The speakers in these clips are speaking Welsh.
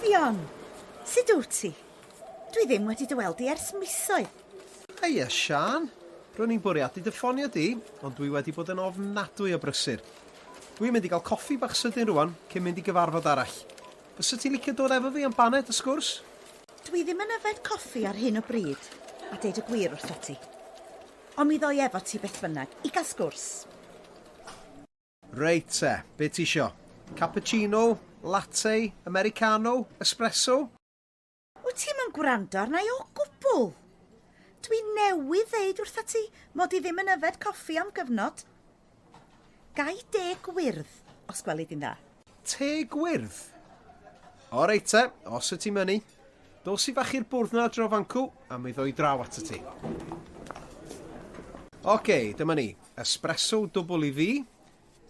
Eifion! Sut wyt ti? Dwi ddim wedi dy weld di ers misoedd. Heia, Siân. Ro'n i'n bwriadu dy ffonio di, ond dwi wedi bod yn ofnadwy o brysur. Dwi'n mynd i gael coffi bach sydyn rwan cyn mynd i gyfarfod arall. Fysa ti'n licio dod efo fi am baned a sgwrs? Dwi ddim yn yfed coffi ar hyn o bryd, a deud y gwir wrthat ti. Ond mi ddoi efo ti beth bynnag, i gael sgwrs. Reit te, be ti isio? Cappuccino, latte, americano, espresso? Wyt ti'm yn gwrando arna i o gwbl! Dwi newydd ddeud wrthat ti mod i ddim yn yfed coffi am gyfnod. Ga i de gwyrdd, os gweli di'n dda. Te gwyrdd? O reit te, os wyt ti'n mynnu. Dos i fachu'r bwrdd 'na draw fancw, a mi ddoi draw atat ti. Oce, dyma ni. Espresso dwbl i fi,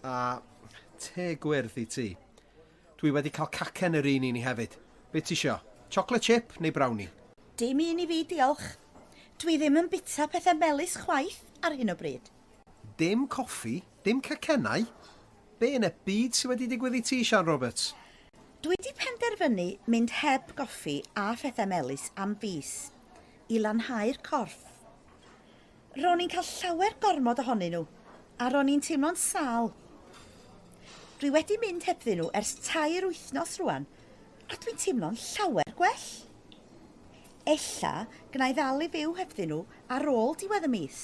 a te gwyrdd i ti. Dwi wedi cael cacen yr un i ni hefyd. Be ti isio? Chocolate chip neu brownie? Dim un i fi, diolch. Dwi ddim yn bita pethau melys chwaith ar hyn o bryd. Dim coffi? Dim cacennau? Be yn y byd sy wedi digwydd i ti, Sian Roberts? Dwi 'di penderfynu mynd heb goffi a phethau melys am fis, i lanhau'r corff. Ro'n i'n cael llawer gormod ohonyn nhw, a ro'n i'n teimlo'n sâl. Dwi wedi mynd hebddyn nhw ers tair wythnos rwan, a dwi'n teimlo'n llawer gwell. Ella gwna i ddal i fyw hebddyn nhw ar ôl diwedd y mis.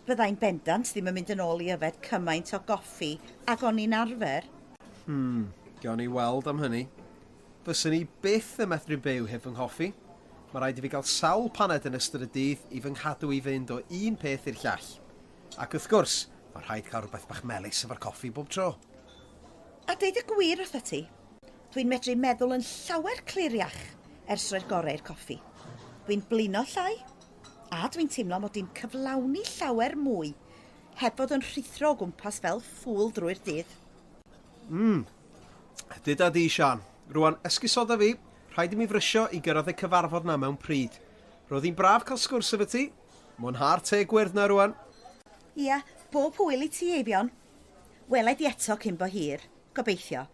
Fyddai'n bendant ddim yn mynd yn ôl i yfed cymaint o goffi ag o'n i'n arfer. Hmm, gawn ni weld am hynny. Fyswn i byth yn medru byw heb fy nghoffi. Mae rhaid i fi gael sawl paned yn ystod y dydd i fy nghadw i fynd o un peth i'r llall. Ac wrth gwrs, mae'n rhaid cael rhywbeth bach melys efo'r coffi bob tro. A deud y gwir wrthat ti, dwi'n medru meddwl yn llawer cliriach ers roi'r gorau i'r coffi. Dwi'n blino llai, a dwi'n teimlo mod i'n cyflawni llawer mwy heb fod yn rhuthro o gwmpas fel ffŵl drwy'r dydd. Mm. Duda di, Sian. Rwan, esgusoda fi, rhaid i mi frysio i gyrraedd y cyfarfod 'na mewn pryd. Roedd hi'n braf cael sgwrs efo ti. Mwynha'r te gwyrdd 'na rwan. Ia, bob hwyl i ti, Eifion. Wela i di eto cyn bo hir, gobeithio.